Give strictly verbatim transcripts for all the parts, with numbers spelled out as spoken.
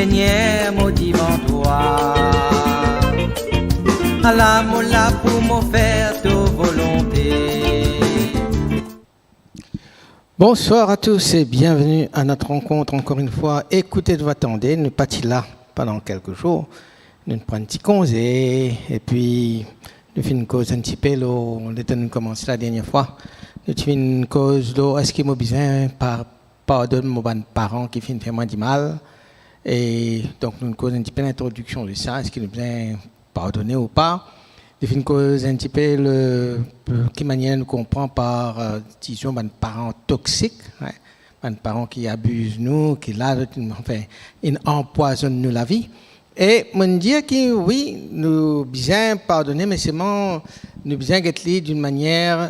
Segner, mo dimann twa, ala mo la pou mo fer to volonte. Bonsoir à tous et bienvenue à notre rencontre encore une fois. Écoutez de voix tendez, nou pa ti la pandan kelke zour, nou pran ti konze, epi nou finn koz enn tipe lor, letan nou koumans la dernie fwa, nou ti finn koz lor eski mo bizin pa-, pardonn mo bann paran ki finn fer mwa dimal. E donk, nou koz enn tipe lintrodiksion de sa, eski nou bizin pardone ou pa. Nou finn koz enn tipe le, ki manier nou konpran par, euh, dizon, bann paran toksik, wi, bann paran ki abiz nou, ki la, zot, anfin, inn anpwazonn nou lavi. E mo'nn dir ki wi, nou bizin pardone, me selman nou bizin get li dan enn manier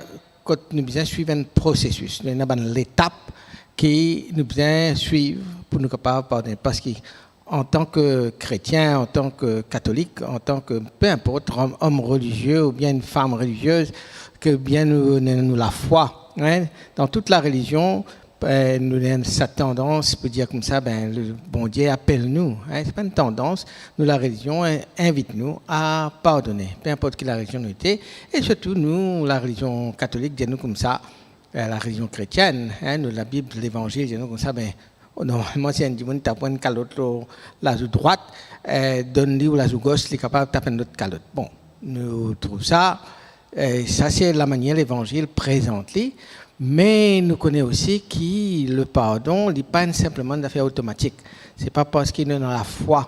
kot nou bizin swiv enn prosesis. Nou ena bann letap ki nou bizin swiv pou nou kapav pardone. Parski antan ki kretien, antan ki katolik, antan ki, pe inport, om, om relizie oubien enn fam reliziez, ki bien nou, nou, nou lafwa, wi, dan tou larelizion, eh, nou ena sa tandans pou dir koumsa, ben, le Bondie apel nou, wi, se pa enn tandans, nou larelizion, eh, invit nou a pardone, pe inport ki larelizion nou ete, e sirtou nou, larelizion katolik, dir nou koumsa, eh, larelizion kretienn, wi, nou, Labib, Levanzil, dir nou koumsa, ben, normalman, si enn dimoun tap enn kalot lor lazou drwat, eh, donn li ou lazou gos, li kapav tap enn lot kalot. Bon, nou trouv sa, eh, sa se lamanier Levanzil prezant li, me nou kone osi ki le pardon, li pa enn sinpleman enn zafer otomatik. Se pa parski nou ena lafwa,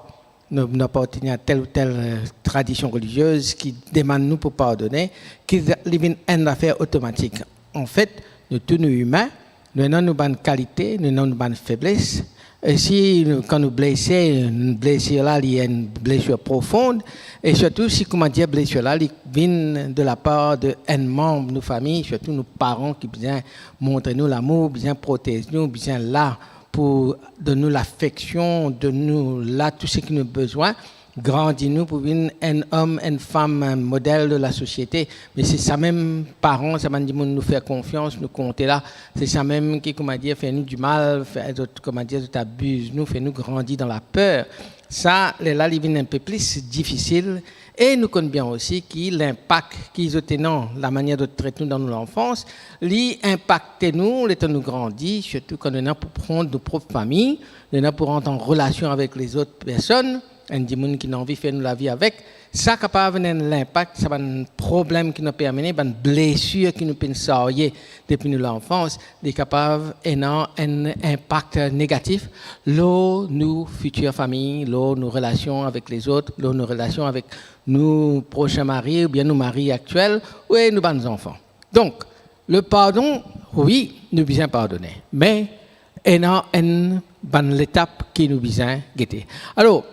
nou, nou apartenir a tel ou tel, eh, tradision reliziez ki demann nou pou pardone, ki li vinn enn zafer otomatik. Anfet, nou tou nou imin, nou ena nou bann kalite, nou ena nou bann febles. E si nou, kan nou blese, nou blesir la, li enn blesir profon, e sirtou si, koumadir, blesir la, li vinn de lapar de enn manb nou fami, sirtou nou paran ki bizin montre nou lamour, bizin protez nou, bizin la pou donn nou lafeksion, donn nou la tou seki nou bizin, grandi nou pou vinn enn om, enn fam, enn model de lasosiete. Me se sa mem paran, sa bann dimoun nou fer konfians, nou konte la, se sa mem ki, koumadir, fer nou dimal, fer zot, koumadir, zot abiz nou, fer nou grandi dan laper. Sa, lerla, li vinn enn pe plis difisil. E nou konn bien osi ki linpak ki zot ena, lamanier zot tret nou dan nou lanfans, li inpakte nou letan nou grandi, sirtou kan nou ena pou fond nou prop fami, nou ena pou rant an relasion avek lezot personn, enn dimoun ki nou anvi fer nou lavi avek, sa kapav ena enn linpak, sa bann problem ki nou pe amene, bann blesir ki nou pena sarye depi nou lanfans, li kapav ena enn inpak negatif lor nou fitir fami, lor nou relasion avek lezot, lor nou relasion avek nou prosin mari oubien nou mari aktiel, ou nou bann zanfan. Donk, le pardon, wi, nou bizin pardone, me ena enn bann letap ki nou bizin gete. Alor,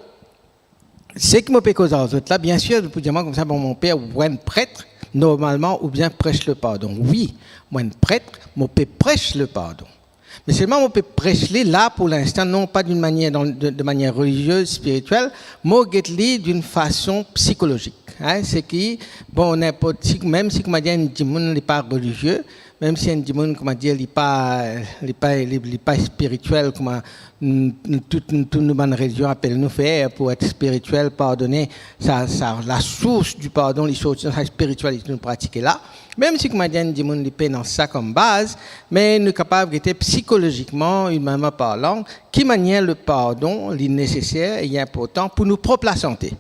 seki mo pe koz ar zot la, biensir, zot pou dir mwa koumsa, "Bon, mon per, ou enn pret, normalman, ou bizin pres le pardon." Wi, mo enn pret, mo pe pres le pardon. Me selman mo pe pres li la pou linstan, non pa dan enn manier, dan, de, de manier relizie, spiritiel, mo get li dan enn fason psikolozik. Hein, seki, bon, ninport si, mem si, koumadir, enn dimoun li pa relizie, mem si enn dimoun, koumadir, li pa, li pa, li, li pa spiritiel, kouma, mm, tout, tout nou bann relizion apel nou fer pou et spiritiel, pardone, sa, sa, lasours di pardon, li sorti dan sa spiritialite nou pratike la. Mem si, koumadir, enn dimoun li pena sa kom baz, me nou kapav gete psikolozikman, iminman parlan, ki manier le pardon li neseser e inportan pou nou prop lasante,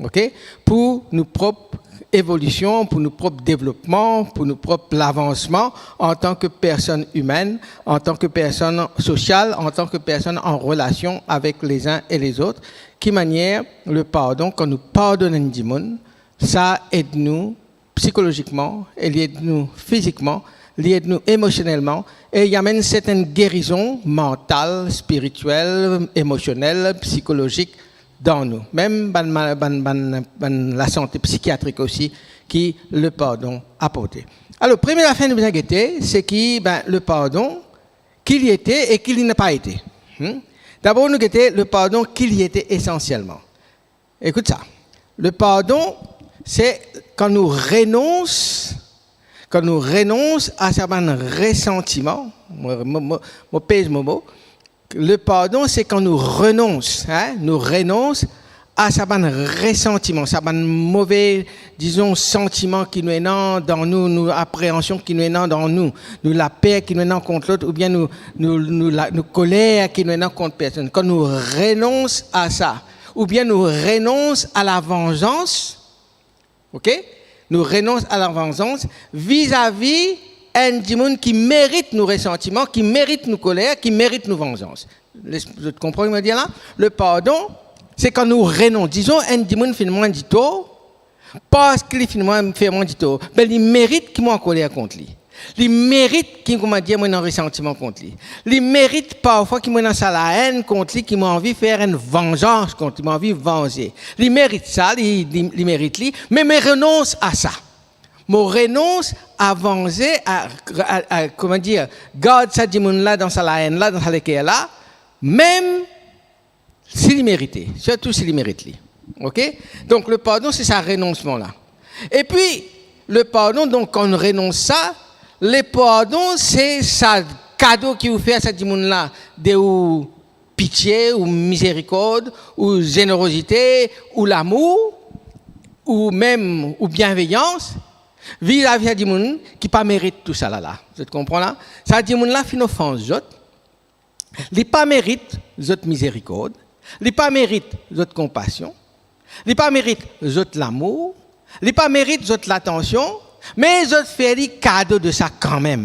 ok? Pou nou prop evolision, pou nou prop devlopman, pou nou prop lavansman antan ki personn imenn, antan ki personn sosial, antan ki personn an relasion avek lezin e lezot. Ki manier le pardon, kan nou pardonn enn dimoun, sa ed nou psikolozikman, e li ed nou fizikman, li ed nou emosionelman, e li amenn sertenn gerizon mantal, spiritiel, emosionel, psikolozik dan nou. Mem bann ma-, bann, bann, bann lasante psikiatrik osi ki le pardon aporte. Alor, premie zafer nou bizin gete, seki, ben, le pardon, ki li ete e ki li napa ete. Hmm? Dabor, nou gete le pardon, ki li ete esansielman. Ekout sa. Le pardon, se kan nou renons, kan nou renons a sa bann resantiman, mo, mo, mo, mo pez mo mo, Le pardon, se kan nou renons, hein, nou renons a sa bann resantiman, sa bann move, dizon, santiman ki nou ena dan nou, nou apreansion ki nou ena dan nou, nou laper ki nou ena kont lot, oubien nou, nou, nou, la, nou koler ki nou ena kont personn. Kan nou renons a sa, oubien nou renons a lavanzans, ok? Nou renons a lavanzans vizavi enn dimoun ki merit nou resantiman, ki merit nou koler, ki merit nou vanzans. Les, zot konpran ki mo dir la? Le pardon, se kan nou renons, dizon, enn dimoun finn mwa enn ditor, parski li finn mwa, fer mwa enn ditor, be li merit ki mo ankoler kont li. Li merit ki, kouma dir, mo ena resantiman kont li. Li merit parfwa ki mo ena sa laenn kont li, ki mo anvi fer enn vanzans kont li, mo anvi vanze. Li merit sa, li, li, li merit li, me mo renons a sa. Mo renons a vanze, a, a, a, kouma dir, gard sa dimoun la dan sa laenn la, dan sa leker la, mem si li merite, sirtou si li merit li. Ok? Donk, le pardon, se sa renonsman la. Epi, le pardon, donk, kan nou renons sa, le pardon, se sa kado ki ou fer sa dimoun la, de ou pitie, ou mizerikord, ou zenerozite, ou lamour, ou mem ou bienveyans, vizavi sa dimoun ki pa merit tou sa la la. Zot konpran la? Sa dimoun la finn ofans zot, li pa merit zot mizerikord, li pa merit zot konpasion, li pa merit zot lamour, li pa merit zot latansion, me zot fer li kado de sa kanmem.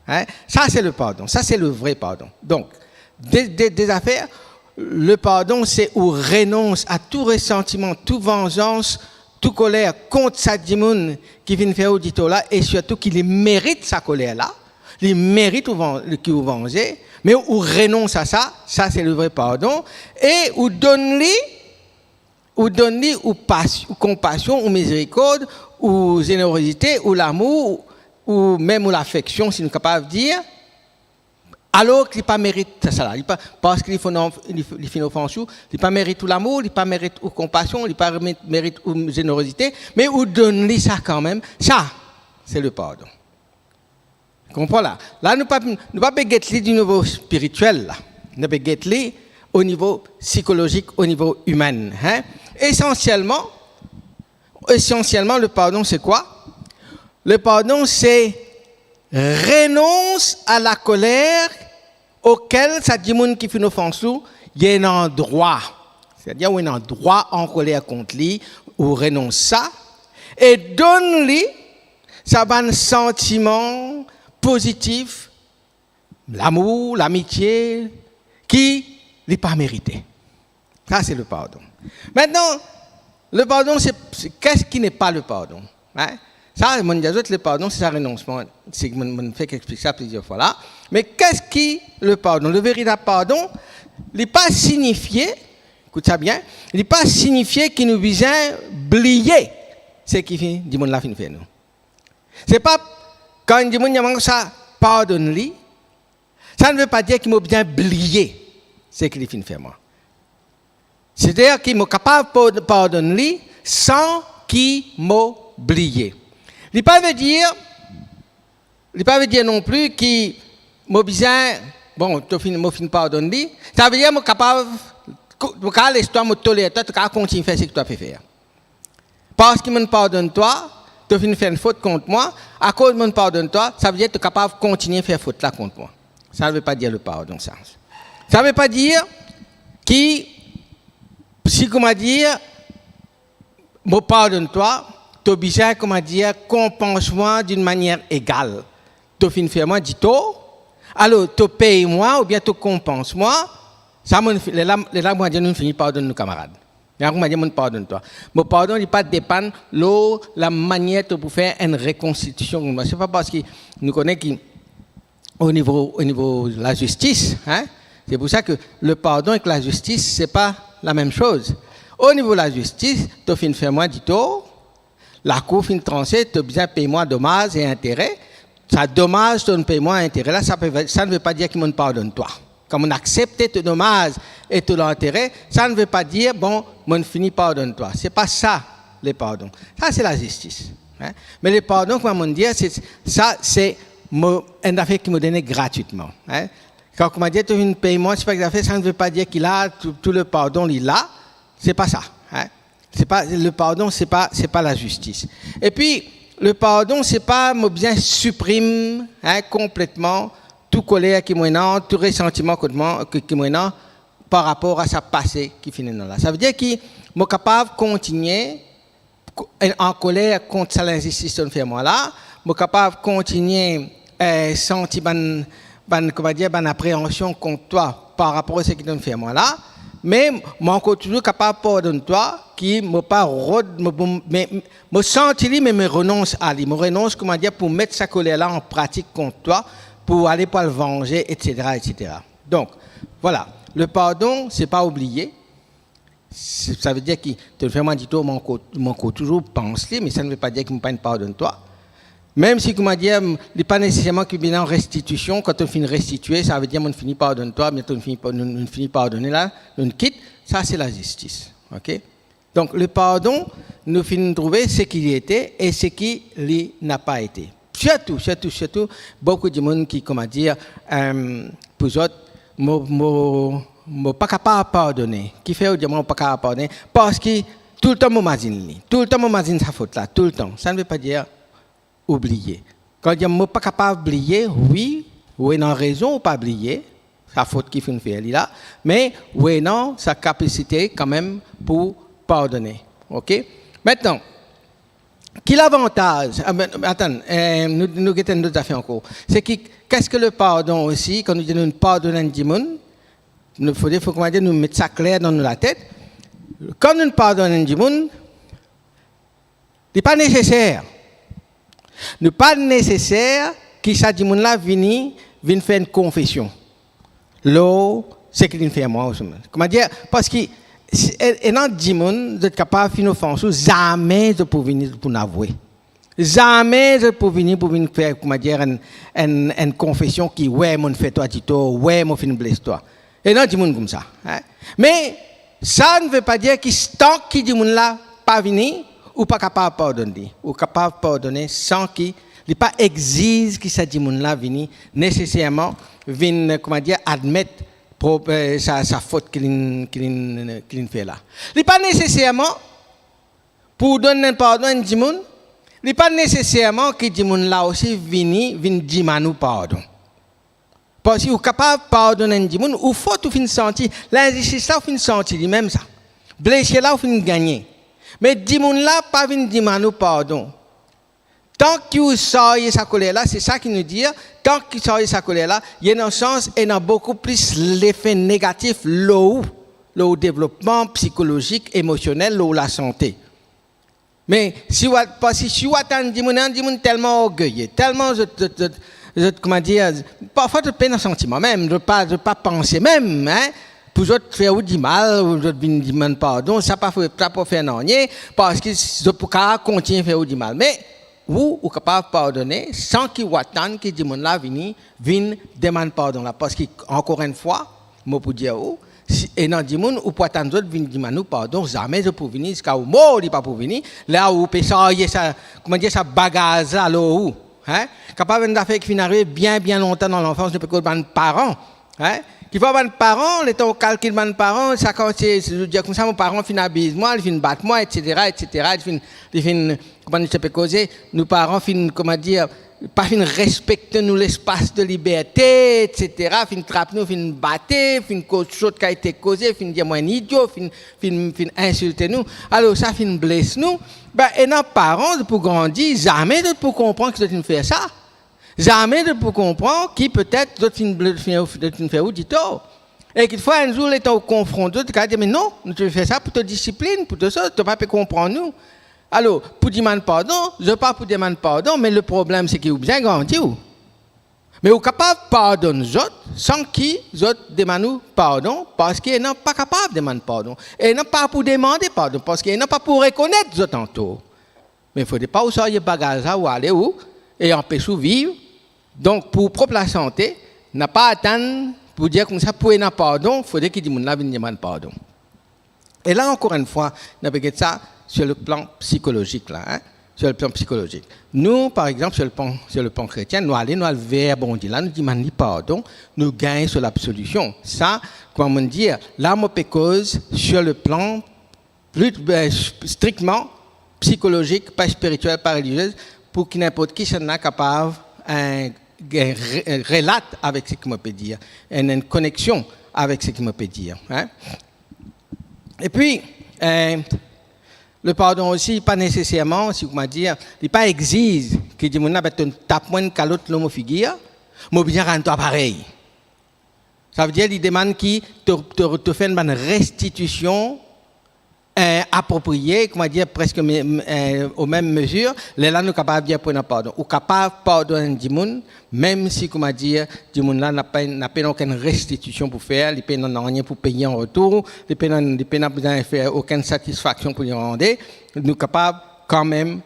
Hein? Sa, se le pardon. Sa, se le vre pardon. Donk, de, de, de zafer, le pardon, se ou renons a tou resantiman, tou vanzans, tou koler kont sa dimoun ki finn fer ou ditor la, e sirtou ki li merit sa koler la, li merit ou van-, ki ou vanze, me ou renons a sa, sa se le vre pardon, e ou donn li, ou donn li ou pas-, ou konpasion, ou mizerikord, ou zenerozite, ou lamour, ou mem ou lafeksion, si nou kapav dir, alor ki li pa merit sa, sa la. Li pa, parski li finn, li, li finn ofans ou, li pa merit ou lamour, li pa merit ou konpasion, li pa merit, merit ou zenerozite, me ou donn li sa kanmem. Sa, se le pardon. Konpran la? La, nou pa, nou pa pe get li di nivo spiritiel la. Nou pe get li o nivo psikolozik, o nivo imin, hein? Esansielman, esansielman, le pardon, se kwa? Le pardon, se renons a lakoler okel sa dimoun ki finn ofans ou, li ena drwa. Setadir, ou ena drwa ankoler kont li, ou renons sa, e donn li sa bann santiman pozitif, lamour, lamitie, ki li pa merite. Sa, se le pardon. Maintenant, le pardon, c'est, c'est, qu'est-ce qui n'est pas le pardon? Hein? Sa, mo'nn dir zot, le pardon, se sa renonsman. Se, mo'nn, mo'nn fek explik sa plizier fwa la. Me qu'est-ce qui le pardon? Le veritab pardon, li pa sinifie, ekout sa bien, li pa sinifie ki nou bizin bliye seki fi-, dimoun la finn fer nou. Se pa kan enn dimoun dir mwa sa, pardonn li, sa ne ve pa dir ki mo bizin bliye seki li finn fer mwa. Setadir ki mo kapav pard-, pardonn li san ki mo bliye. Li pa ve dir, li pa ve dir non pli ki mo bizin, bon, to finn, mo finn pardonn li, sa ve dir mo kapav, mo kapav les twa, mo toler twa, to kapav kontign fer seki twa pe fer. Parski mo'nn pardonn twa, to finn fer enn fot kont mwa, akoz mo'nn pardonn twa, sa ve dir to kapav kontign fer fot la kont mwa. Sa ne ve pa dir le pardon, sa. Sa ve pa dir ki, si, kouma dir, mo pardonn twa, to bizin, kouma dir, konpans mwa d'une manière égale. To finn fer mwa ditor, alor to pey mwa oubien to konpans mwa, sa mo'nn fi-, lerla, lerla, kouma dir, nou fini pardonn nou kamarad. Lerla, kouma dir, mo'nn pardonn twa. Mo pardon, li pa depann lor lamanier to pou fer enn rekonstriksion. Se pa parski nou kone ki o nivo, o nivo lazistis, hein, se pou sa ki le pardon ek lazistis, se pa lamem soz. O nivo lazistis, to finn fer mwa ditor, lakour finn transe, to bizin pey mwa domaz e intere. Sa domaz to'nn pey mwa, intere la, sa pe, sa ne ve pa dir ki mo'nn pardonn twa. Kan mo'nn aksepte to domaz e to lantere, sa ne ve pa dir, bon, mo'nn fini pardonn twa. Se pa sa, le pardon. Sa, se lazistis, hein. Me le pardon, kouma mo'nn dir, se, sa, se mo, enn zafer ki mo done gratwitman, hein. Kan, kouma dir, to finn pey mwa, se pa zafer, sa ne ve pa dir ki la, tou, tou le pardon li la, se pa sa, hein. Se pa, le pardon, se pa, se pa lazistis. Epi, le pardon, se pa mo bizin siprim, hein, konpletman tou koler ki mo ena, tou resantiman kot mwa, ki, ki mo ena, par rapor a sa pase ki finn ena la. Sa ve dir ki mo kapav kontigne ko-, an koler kont sa linzistis to'nn fer mwa la, mo kapav kontigne, eh, santi bann, bann, kouma dir, bann apreansion kont twa par rapor a seki to'nn fer mwa la, me mo ankor touzour kapav pardonn twa, ki mo pa rod, mo, mo, me, mo santi li, me mo renons a li. Mo renons, kouma dir, pou met sa koler la an pratik kont twa, pou ale, pou al vanze, et cetera, et cetera. Donk, vwala, le pardon, se pa oubliye, se, sa ve dir ki, to'nn fer mwa ditor, mo ankor, mo ankor touzour pans li, me sa ne ve pa dir ki mo pa'nn pardonn twa. Mem si, kouma dir, li pa neseserman ki bizin restitisyon, kan to finn restitie, sa ve dir mo'nn fini pardonn twa, me to'nn fini pa-, nou, nou'nn fini pardone la, nou'nn kit, sa se lazistis. Ok? Donk, le pardon, nou finn trouve seki li ete e seki li napa ete. Sirtou, sirtou, sirtou, boukou dimoun ki, kouma dir, eh, pou zot, mo, mo, mo pa kapav pardone. Kifer ou dir mwa mo pa kapav pardone? Parski toultan mo mazinn li. Toultan mo mazinn sa fot la. Toultan. Sa ne ve pa dir oubliye. Kan dir mo pa kapav bliye, wi, ou ena rezon ou pa bliye sa fot ki finn fer li la, me ou ena sa kapasite kanmem pou pardone. Ok? Aster, ki lavantaz, ah, ben, atann, eh, nou, nou get enn lot zafer ankor. Se ki, qu'est-ce que le pardon osi, kan nou dir nou pardonn enn dimoun, nou, fode, fo, kouma dir, nou met sa kler dan nou latet. Kan nou pardonn enn dimoun, li pa neseser. Nou pa neseser ki sa dimoun la vini, vinn fer enn konfesion lor seki li'nn fer mwa, ouswa, kouma dir, parski si, e-, ena dimoun, zot kapav finn ofans ou, zame zot pou vini, zot pou avoue. Zame zot pou vini, pou vinn fer, kouma dir, enn, enn, enn konfesion ki, we, mo'nn fer twa ditor, we, mo finn bles twa. Ena dimoun koumsa, hein? Me sa ne ve pa dir ki tanki dimoun la pa vini, ou pa kapav pardonn li. Ou kapav pardone san ki, li pa exiz ki sa dimoun la vini, neseserman vinn, kouma dir, admet pro-, eh, sa, sa fot ki li'nn, ki li'nn, ki li'nn fer la. Li pa neseserman, pou donn enn pardon enn dimoun, li pa neseserman ki dimoun la osi vini, vinn dimann ou pardon. Parski ou kapav pardonn enn dimoun, ou fot ou finn santi, linzistis la ou finn santi limem sa. Blesir la ou finn gagne. Me dimoun la pa vinn dimann ou pardon. Tanki ou sarye sa koler la, se sa ki nou dir, tanki ou sarye sa koler la, ena sans, ena boukou plis lefe negatif lor ou, lor ou devlopman psikolozik, emosionel, lor ou lasante. Me si ou a-, parski si ou atann dimoun, enn dimoun telman orgeye, telman zot, zot, zot, zot, kouma dir, parfwa zot pena santiman mem, zot pa, zot pa panse mem, hein, pou zot fer ou dimal, ou zot vinn dimann pardon, sa pa fer, sa pa fer nanye, parski zot pou kapav kontigne fer ou dimal. Me ou, ou kapav pardone san ki ou atann ki dimoun la vini, vinn demann pardon la. Parski, ankor enn fwa, mo pou dir ou, si ena dimoun, ou pou atann zot vinn dimann ou pardon, zame zot pou vini, ziska ou mor, li pa pou vini. La ou pe sarye sa, kouma dir, sa bagaz la lor ou, hein? Kapav enn zafer ki finn arive bien, bien lontan dan lanfans, nou pe koz bann paran, hein? Kifwa bann paran, letan ou kalkil bann paran, sa kan se, se, zot dir koumsa, mo paran finn abiz mwa, li finn bat mwa, et cetera, et cetera, li finn, li finn, kouma nou ti pe koze, nou paran finn, kouma dir, pa finn respekte nou lespas de liberte, et cetera, finn trap nou, finn bate, finn koz sot kalite koze, finn dir mwa enn idio, finn, finn, finn insilte nou. Alor sa finn bles nou. Be, ena paran, zot pou grandi, zame zot pou konpran ki zot finn fer sa. Zame zot pou konpran ki petet zot finn ble-, finn, zot finn fer ou ditor. E kikfwa, enn zour, letan ou konfront zot, zot kapav dir, "Me non, nou ti fer sa pou to disiplinn, pou to sa, to pa pe konpran nou." Alor, pou dimann pardon, zot pa pou dimann pardon, me le problem, se ki ou bizin grandi ou. Me ou kapav pardonn zot san ki zot dimann ou pardon, parski ena pa kapav dimann pardon. Ena pa pou demande pardon, parski ena pa pou rekonet zot antor. Me fode pa ou sarye bagaz la, ou ale ou, e anpes ou viv. Donk, pou ou prop lasante, napa atann pou dir koumsa, pou ena pardon, fode ki dimoun la vinn dimann pardon. E la, ankor enn fwa, nou pe get sa sur le plan psikolozik la, hein. sur le plan psychologique. Nou, par exanp, sur le plan, sur le plan kretien, nou ale, nou al ver Bondie la, nou dimann li pardon, nou gagn so labsolision. Sa, kouma mo dir, la mo pe koz sur le plan pli, eh, strikteman psikolozik, pa spiritiel, pa relizie, pou ki ninport kisannla kapav, eh, gagn re-, eh, relat avek seki mo pe dir, enn, enn koneksion avek seki mo pe dir, hein. Epi, eh, le pardon osi, pa neseserman, si kouma dir, li pa exiz ki dimoun la, be, to tap mwa enn kalot lor mo figir, mo bizin rann twa parey. Savedir, li demann ki to, to, to fer enn bann restitision, eh, apropriye, kouma dir, preske me-, me-, eh, au mem mezir, lerla nou kapav dir pou ena pardon. Ou kapav pardonn enn dimoun, mem si, kouma dir, dimoun la napa, napa okenn restitision pou fer, li pena nanye pou peye an retour, li pena, li pena bizin fer okenn satisfaksion pou li rande, nou kapav kanmem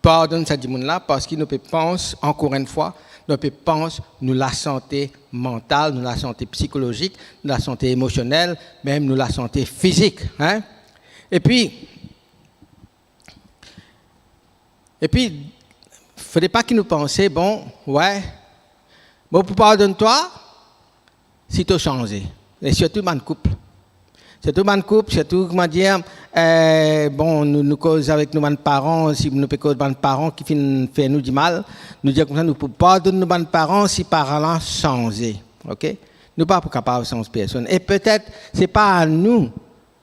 pardonn sa dimoun la, parski nou pe pans, ankor enn fwa, nou pe pans nou lasante mantal, nou lasante psikolozik, nou lasante emosionel, mem nou lasante fizik, hein? Epi, epi, fode pa ki nou panse, bon, we, mo pou pardonn twa, si to sanze. E sirtou bann koup. Sirtou bann koup, sirtou, kouma dir, eh, bon, nou, nou koz avek nou bann paran, si nou pe koz bann paran ki finn fer nou dimal, nou dir koumsa, nou pou pardonn nou bann paran si paran la sanze, ok? Nou pa pou kapav sanz personn. E petet, se pa a nou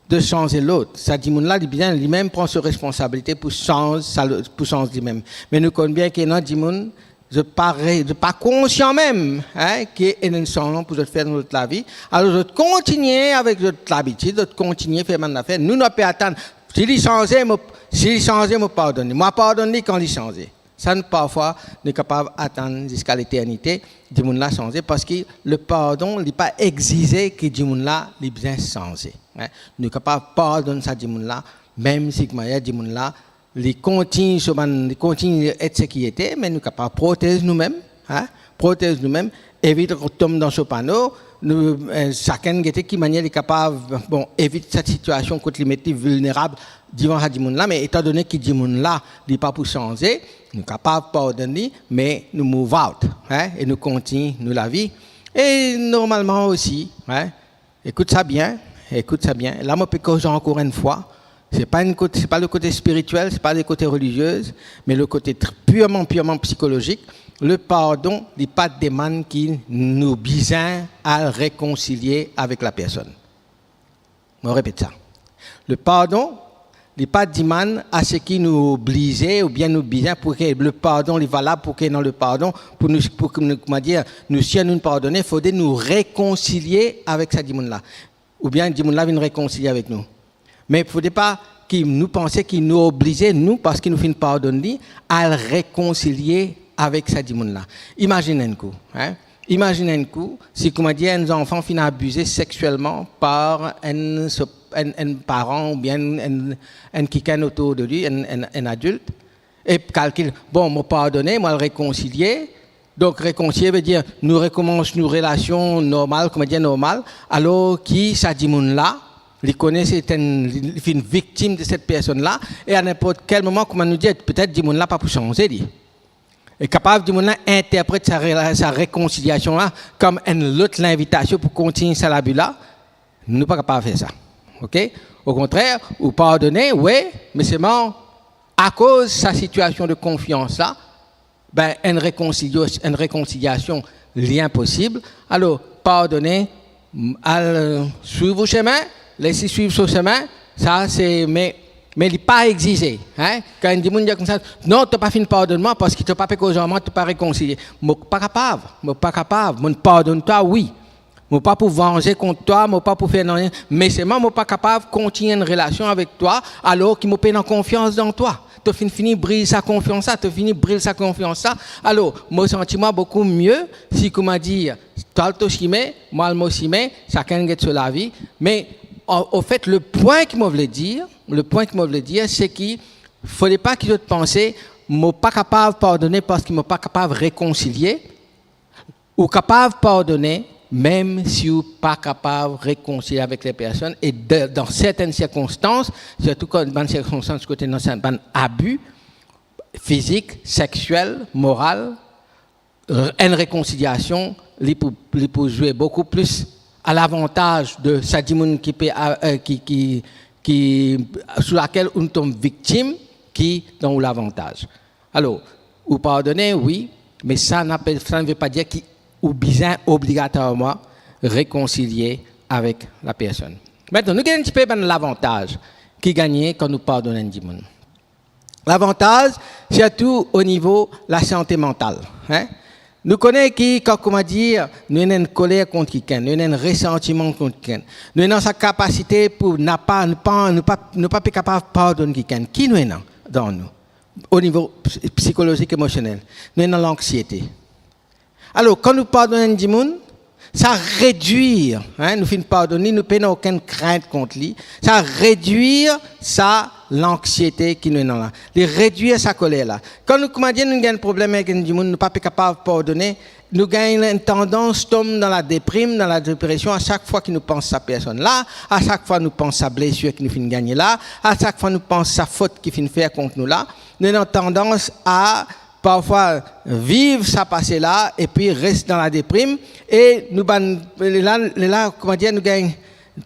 de sanz lot. Sa dimoun la, li bizin limem pran so responsabilite pou sanz sa lo-, pou sanz limem. Me nou konn bien ki ena dimoun, zot pa re-, zot pa konsian mem, hein, ki ena enn sanzman pou zot fer dan zot lavi. Alor, zot kontigne avek zot labitid, zot kontigne fer bann zafer. Nou, nou pe atann, si li sanze, mo, si li sanze, mo pardonn li. Mo pardonn li kan li sanze. Sa, nou, parfwa, nou kapav atann ziska leternite, dimoun la sanze, parski le pardon, li pa exize ki dimoun la, li bizin sanze, hein. Nou kapav pardonn sa dimoun la, mem si, kouma dir, dimoun la, li kontign so bann, li kontign et seki li ete, me nou kapav protez noumem, hein, protez noumem, evit tom dan so pano, nou, eh, sakenn gete ki manier li kapav, bon, evit sa sitiasion kot li met li vilnerab devan sa dimoun la, me etandone ki dimoun la, li pa pou sanze, nou kapav pardonn li, me nou move out, hein, e nou kontign nou lavi. E normalman osi, hein, ekout sa bien, ekout sa bien. La, mo pe koz ankor enn fwa, se pa enn kote, se pa le kote spiritiel, se pa le kote relizie, me le kote tr-, pirman, pirman psikolozik. Le pardon, li pa demann ki nou bizin al rekonsilie avek la personn. Mo repet sa. Le pardon, li pa dimann a seki nou oblize oubien nou bizin pou ki le pardon li valab, pou ki ena le pardon, pou nou, pou ki nou, kouma dir, nou, si nou pardone, fode nou rekonsilie avek sa dimoun la. Oubien dimoun la vinn rekonsilie avek nou. Me fode pa ki nou panse ki nou oblize, nou, parski nou finn pardonn li, al rekonsilie avek sa dimoun la. Imazinn enn kou, hein? Imazinn enn kou, si, kouma dir, enn zanfan finn abize sexielman par enn so-, enn, enn paran oubien enn, enn, enn kikenn otour de li, enn, enn, enn adilt, e kalkil, bon, mo pardone, mo al rekonsilie. Donk, rekonsilie vedir nou rekoumans nou relasion normal, kouma dir, normal, alor ki sa dimoun la, li kone se enn, li finn viktim de set personn la, e a ninport kel moman, kouma nou dir, petet dimoun la pa pou sanze li. E kapav dimoun la interpret sa rela-, sa rekonsiliasion la kom enn lot linvitasion pou kontign sa labi la. Nou pa kapav fer sa. Ok? Okontrer, ou pardone, wi, me selman akoz sa sitiasion de konfians la, be, enn rekonsilio-, enn rekonsiliasion, li inposib. Alor, pardone, m-, al, euh, swiv ou semin, les li swiv so semin, sa se, me, me li pa exize, hein? Kan enn dimoun dir koumsa, "Non, to pa finn pardonn mwa parski to pa pe koz ar mwa, to pa rekonsilie." Mo pa kapav, mo pa kapav, mo pardonn twa, wi. Mo pa pou vanze kont twa, mo pa pou fer nanye, me selman mo pa kapav kontign enn relasion avek twa, alor ki mo pena konfians dan twa. To finn fini briz sa konfians la, to fini bril sa konfians la. Alor, mo santi mwa boukou mie si, kouma dir, twa al to sime, mwa al mo sime, sakenn get so lavi. Me, an, anfet, le pwin ki mo vle dir, le pwin ki mo vle dir, se ki fode pa ki zot panse, mo pa kapav pardone parski mo pa kapav rekonsilie. Ou kapav pardone, mem si ou pa kapav rekonsilie avek le personn, e de, dan sertenn sirkonstans, sirtou kan bann sirkonstans kot ena bann abi, fizik, sexiel, moral, enn rekonsiliasion, li pou, li pou zwe boukou plis a lavantaz de sa dimoun ki pe, eh, ki, ki, ki, sou lakel ou tom viktim, ki dan ou lavantaz. Alor, ou pardone, wi, me sa n apel, sa ne ve pa dir ki ou bizin obligatwarman rekonsilie avek lapersonn. Aster, nou gagn enn tipe bann lavantaz ki gagne kan nou pardonn enn dimoun. Lavantaz, sirtou o nivo lasante mantal, hein? Nou kone ki, kan, kouma dir, nou ena enn koler kont kikenn, nou ena enn resantiman kont kikenn, nou ena sa kapasite pou napa, nou pa, nou pa, nou pa pe kapav pardonn kikenn. Ki nou ena dan nou, o nivo ps-, psikolozik, emosionel? Nou ena lanksiete. Alor, kan nou pardonn enn dimoun, sa redwir, hein, nou finn pardonn li, nou pena okenn krint kont li, sa redwir sa lanksiete ki nou ena la. Li redwir sa koler la. Kan nou, kouma dir, nou gagn problem avek enn dimoun, nou pa pe kapav pardone, nou gagn enn tandans tom dan ladeprim, dan ladepresion, a sak fwa ki nou pans sa personn la, a sak fwa nou pans sa blesir ki nou finn gagne la, a sak fwa nou pans sa fot ki finn fer kont nou la, nou ena tandans a parfwa viv sa pase la, epi res dan ladeprim, e nou bann, lerla, lerla, kouma dir, nou gagn,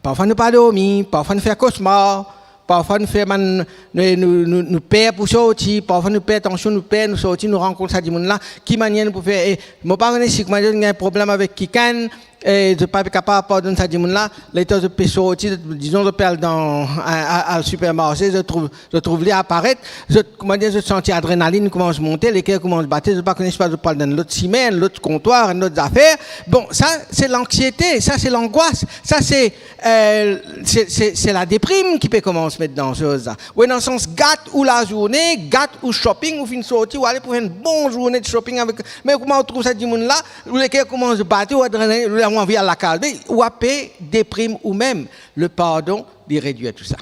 parfwa nou pa dormi, parfwa nou fer kosmar, parfwa nou fer bann, nou, nou, nou, nou per pou sorti, parfwa nou per, atansion, nou per, nou sorti, nou rankont sa dimoun la, ki manier nou pou fer? E mo pa kone si, kouma dir, nou gagn problem avek kikenn, e zot pa pe kapav pardonn sa dimoun la, letan zot pe sorti, zot, dizon, zot pe al dan, a, a, al sipermarse, zot trouv, zot trouv li aparet, zot, kouma dir, zot santi adrenalinn koumans monte, leker koumans bate, zot pa kone si pa zot pou al dan enn lot sime, enn lot kontwar, enn lot zafer. Bon, sa se lanksiete, sa se langwas, sa se, eh, se, se, se ladeprim ki pe koumans met dan soz la. Ou ena sans gat ou lazourne, gat ou shopping, ou finn sorti, ou ale pou fer enn bon zourne de shopping avek, me kouma ou trouv sa dimoun la, ou leker koumans bate, ou adrenalinn, ou anvi al lakaz, me ou ape deprim ou mem. Le pardon, li redwir tou sa.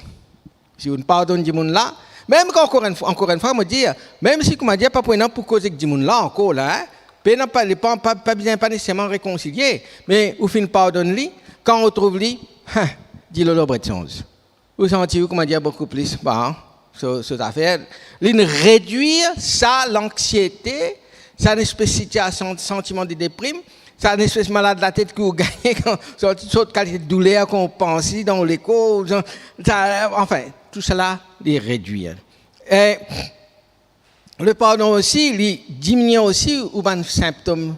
Si ou pardonn dimoun la, mem kan, ankor enn fwa, ankor enn fwa, mo dir, mem si, kouma dir, pa pou ena pou koz ek dimoun la ankor la, hein, pena pa, li pa, pa, pa bizin, pa neseserman rekonsilie, me ou finn pardonn li, kan ou trouv li, hein, dilo lor bred sonz. Ou santi ou, kouma dir, boukou plis, bon, so, so zafer, li redwir sa lanksiete, sa nespes sitiasion, santiman de deprim, sa nespes malad latet ki ou gagne, kan, sort, sort kalite douler kan ou pans li dan ou lekor, sa, anfin, tousala, li redwir. E le pardon osi, li diminie osi ou bann sinptom.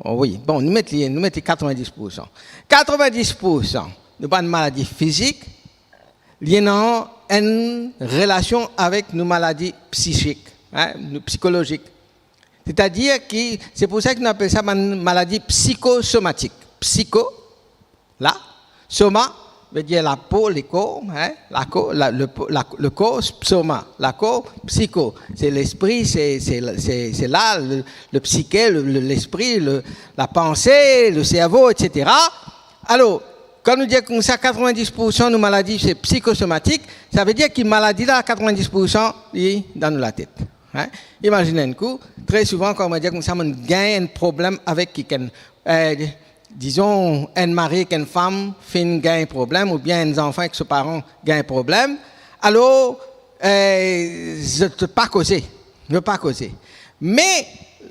Oh wi, bon, nou met li, nou met li katrevindis poursan. Katrevindis poursan nou bann maladi fizik, li ena enn relasion avek nou maladi psisik, hein, nou psikolozik. Setadir ki, se pou sa ki nou apel sa bann maladi psikosomatik. Psiko, la, soma, vedir lapo, lekor, hein, lako-, la, le po-, la, lekor, soma, lakor, psiko, se lespri, se, se, se, se la, le, le psike, le, le, lespri, le, lapanse, le servo, etsetera. Alor, kan nou dir koumsa katrevindis poursan nou maladi se psikosomatik, savedir ki maladi la, katrevindis poursan, li dan nou latet. Hein? Imazinn enn kou, tre souvan, kan mo dir koumsa, mo gagn enn problem avek kikenn, eh, dizon, enn mari ek enn fam finn gagn problem, oubien enn zanfan ek so paran gagn problem. Alor, eh, zot pa koze, zot pa koze. Me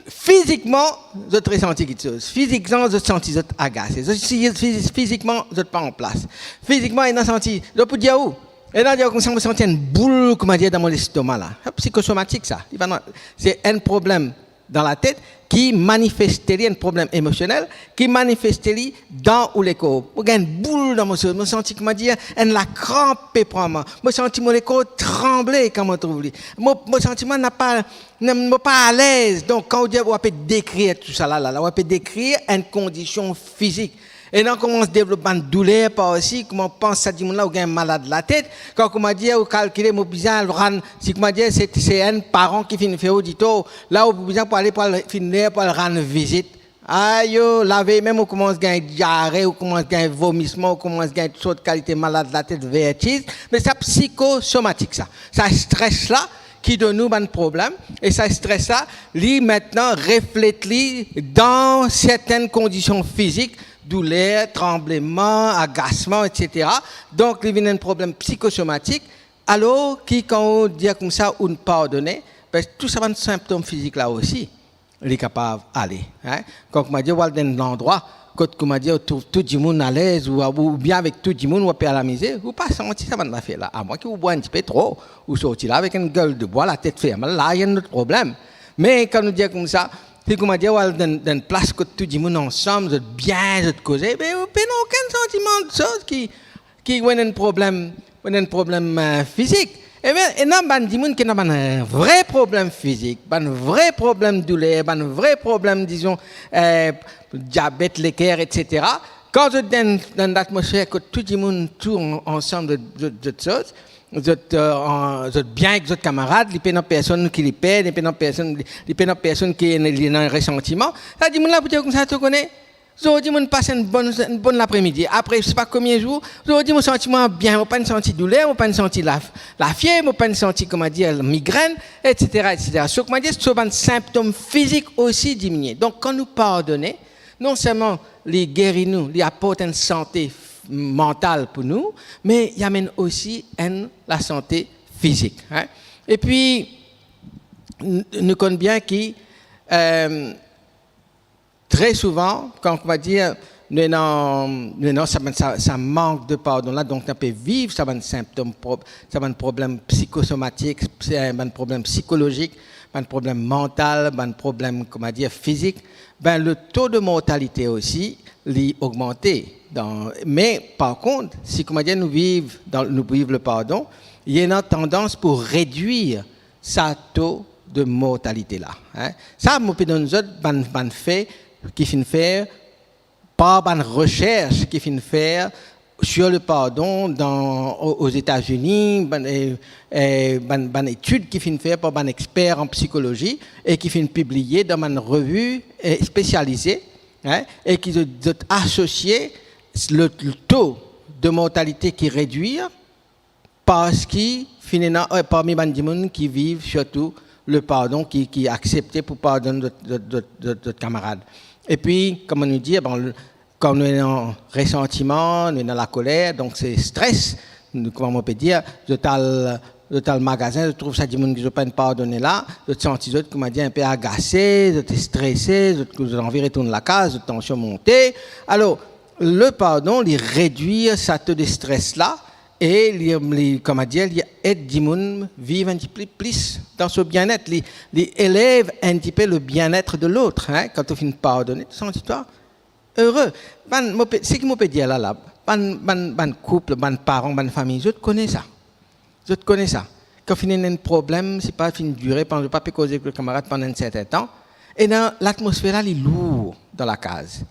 fizikman, zot resanti kiksoz. Fizikman, zot santi zot agase. Zot si-, fiz-, fizikman, zot pa anplas. Fizikman, ena santi, zot pou dir ou, ena dir koumsa, mo santi enn boul, kouma dir, dan mo lestoma la. Sa psikosomatik sa. Li pa nor-, se enn problem dan latet ki manifeste li, enn problem emosionel ki manifeste li dan ou lekor. Mo gagn boul dan mo, mo santi, kouma dir, enn lakranp pe pran mwa. Mo santi mo lekor tranble kan mo trouv li. Mo, mo santi mwa napa, mo pa alez. Donk, kan ou dir, ou ape dekrir tousala la, la, ou ape dekrir enn kondision fizik. Ena koumans devlop bann douler par isi, kouma pans sa dimoun la ou gagn malad latet, kan kouma dir ou kalkile mo bizin al rann, si kouma dir se, se enn paran ki finn fer ou ditor, la ou bizin pou ale pou al, finn ler pou al rann vizit. Ayo, lavey mem ou koumans gagn diare, ou koumans gagn vomisman, ou koumans gagn tou sort kalite malad latet, vertiz, me sa psikosomatik sa. Sa stres la ki donn nou bann problem, e sa stres la, li aster reflet li dan sertenn kondision fizik, douler, tranbleman, agasman, etsetera. Donk, li vinn enn problem psikosomatik, alor ki kan ou dir koumsa ou pardone, Parski tou sa bann sinptom fizik la osi, li kapav ale, hein. Kan, kouma dir, ou al dan enn landrwa kot, kouma dir, ou trouv tou dimoun alez, ou, oubien avek tou dimoun, ou pe al amize, ou pa santi sa bann zafer la. Amwin ki ou bwar enn tipe tro, ou sorti la avek enn gel de bwa, latet fermal, la, ena enn lot problem. Me kan nou dir koumsa, si, kouma dir, ou al dan, dan enn plas kot tou dimoun ansam, zot bien, zot koze, be, ou pena okenn santiman de soz ki, ki ou ena enn problem, ou ena enn problem, eh, fizik. Ebien, ena bann dimoun ki ena bann, eh, vre problem fizik, bann vre problem douler, bann vre problem, dizon, eh, diabet, leker, et cetera. Kan zot dan, dan latmosfer kot tou dimoun tou an-, ansam, zot, zot, zot soz, zot, eh, an-, zot bien ek zot kamarad, li pena personn ki li per, li pena personn, li, li pena personn ki li ena resantiman. Sa dimoun la pou dir koumsa, to kone, zordi mo'nn pas enn bonn, enn bonn lapremidi. Apre, se pa konbien zour, zordi mo santi mwa bien, mo pa'nn santi douler, mo pa'nn santi la, lafiev, mo pa'nn santi, kouma dir, migrenn, et cetera, et cetera. So, kouma dir, so bann sinptom fizik osi diminie. Donk, kan nou pardone, non selman li geri nou, li aport enn sante f-, mantal pou nou, me li amenn osi enn lasante fizik, hein. Epi, n-, nou konn bien ki, eh, tre souvan, kan, kouma dir, nou ena, nou ena sa, sa, sa mank de pardon la, donk nou pe viv sa bann sinptom pro-, sa bann problem psikosomatik, sa bann problem psikolozik, bann problem mantal, bann problem, kouma dir, fizik, ben, le taux de mortalité osi, li ogmante. Dan, me, par kont, si, kouma dir, nou viv dan, nou viv le pardon, li ena tandans pou redwir sa taux de mortalité la, hein. Sa, mo pe donn zot bann, bann fe ki finn fer par bann resers ki finn fer sur le pardon dan, o-, Ozetazini, bann, eh, eh, bann, bann etid ki finn fer par bann exper an psikolozi e ki finn pibliye dan bann revi, eh, spesialize, hein, e ki zot, zot asosie le, le taux de mortalité ki redwir parski finn ena, eh, parmi bann dimoun ki viv sirtou le pardon, ki, ki aksepte pou pardonn zot, zot, zot, zot, zot kamarad. Epi, kouma nou dir, bon, le, kan nou ena resantiman, nou ena lakoler, donk se stres, nou, kouma mo pe dir, zot al, zot al magazin, zot trouv sa dimoun ki zot pa'nn pardone la, zot santi zot, kouma dir, inpe agase, zot strese, zot, zot anvi retourn lakaz, zot tansion monte. Alor, le pardon, li redwir sa taux de stres la, e li, li, kouma dir, li ed dimoun viv enn tipe plis dan so bienet, li, li elev enn tipe le bien-être de l'autre, hein, kan to finn pardone, to santi twa ere. Bann, mo pe, seki mo pe dir la, la, bann, bann, bann koup, bann paran, bann fami, zot kone sa. Zot kone sa. Kan finn ena enn problem, se pa finn dire, pandan zot pa pe koze ek kamarad pandan enn sertin tan, ena latmosfer la, li lour dan lakaz.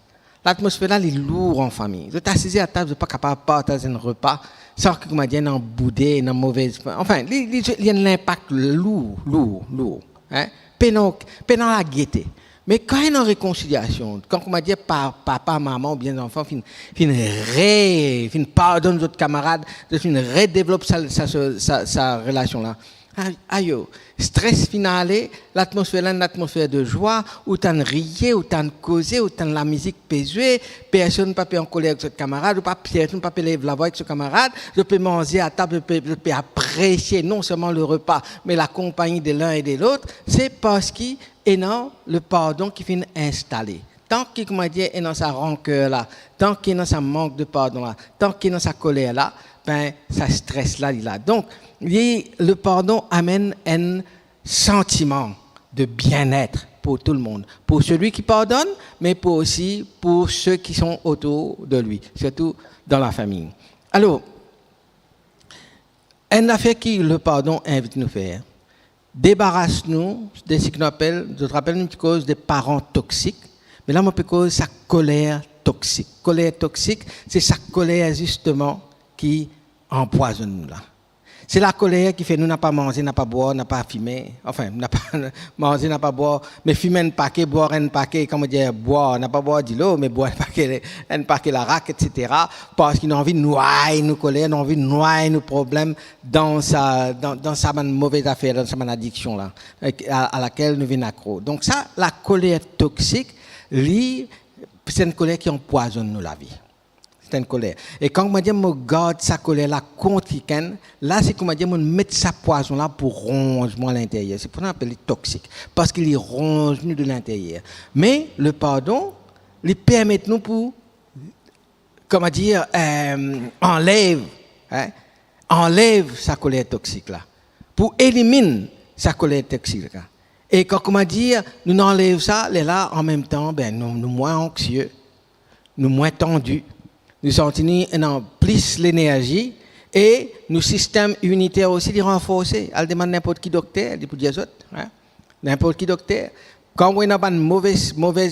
Latmosfer la, li lour an fami. Zot asize atab, zot pa kapav partaz enn repa san ki, kouma dir, ena boude, ena move, anfin, li, li, li ena linpak lour, lour, lour, hein? Pena, pena lagete. Me kan ena rekonsiliasion, kan, kouma dir, pa-, papa, mama oubien zanfan finn, finn re-, finn pardonn zot kamarad, zot finn redevlop sa, sa, sa, sa, sa relasion la. Ay-, ayo, stres finn ale, latmosfer la, enn latmosfer de zwa, ou tann riye, ou tann koze, ou tann lamizik pe zwe, personn pa pe ankoler ek zot kamarad, ou pa, personn pa pe lev lavwa ek so kamarad, zot pe manze atab, zot pe, zot pe apresie non selman le repa, me lakonpagni de l'un et de l'autre, se parski ena le pardon ki finn instale. Tan ki, kouma dir, ena sa ranker la, tan ki ena sa mank de pardon la, tan ki ena sa koler la, ben, sa stres la, li la. Donk, li, le pardon amenn enn santiman de bien-être pour tout le monde, pour celui qui pardonne, mais pour aussi pour ceux qui sont autour de lui, surtout dans la famille. Alor, enn zafer ki le pardon invit nou fer, debaras nou de seki nou apel, zot rapel nou ti koz de paran toksik, me la mo pe koz sa koler toksik. Koler toksik, se sa koler zisteman ki anpwazonn nou la. Se lakoler ki fer nou napa manze, napa bwar, napa fime, anfin, napa manze, napa bwar, me fim enn pake, bwar enn pake, kouma dir, bwar, napa bwar dilo, me bwar enn pake, enn pake larak, et cetera, parski nou anvi nway nou koler, nou anvi nway nou problem dan sa, dan, dan sa bann move zafer, dan sa bann adiksion la, a, a lakel nou vinn akro. Donk sa, lakoler toksik, li, se enn koler ki anpwazonn nou lavi. enn koler. E kan mo dir mo gard sa koler la kont kikenn, la se koumadir mo met sa pwazon la pou ronz mwa linteryer. Se pou sa nou apel li toksik, parski li ronz nou de linteryer. Me le pardon, li permet nou pou, koumadir, eh, anlev, eh, anlev sa koler toksik la, pou eliminn sa koler toksik la. E kan, koumadir, nou anlev sa, lerla, anmemtan, be, nou, nou mwin anksie, nou mwin tandi, nou santi nou ena plis lenerzi, e nou sistem iminiter osi, li ranforse. Al demann ninport ki dokter, li pou dir zot, eh, ninport ki dokter. Kan ou ena bann move, move,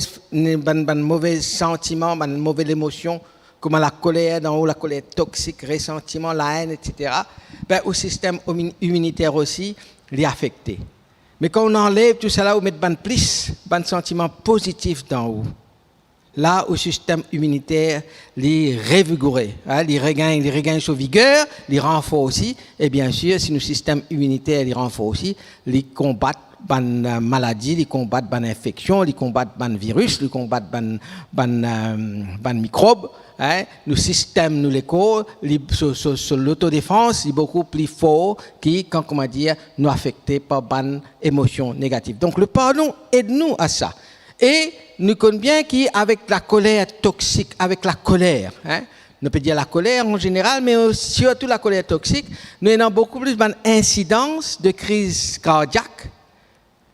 bann, bann move santiman, bann move lemosion, kouma lakoler, dan ou lakoler toksik, resantiman, laenn, et cetera, be, ou sistem omi-, iminiter osi, li afekte. Me kan ou anlev tou sala, ou met bann plis, bann santiman pozitif dan ou, la ou sistem iminiter, li revigore, eh, li regagn, li regagn so viger, li ranforsi, e biensir, si nou sistem iminiter, li ranforsi, li konbat bann, eh, maladi, li konbat bann infeksion, li konbat bann viris, li konbat bann, bann, eh, bann mikrob, eh, nou sistem, nou lekor, li, so, so, so lotodefans, li boukou pli for ki kan, koumadir, nou afekte par bann emosion negatif. Donk, le pardon ed nou a sa. E nou konn bien ki avek lakoler toksik, avek lakoler, eh, nou pe dir lakoler an zeneral, me sirtou lakoler toksik, nou ena boukou plis bann insidans de kriz kardiak,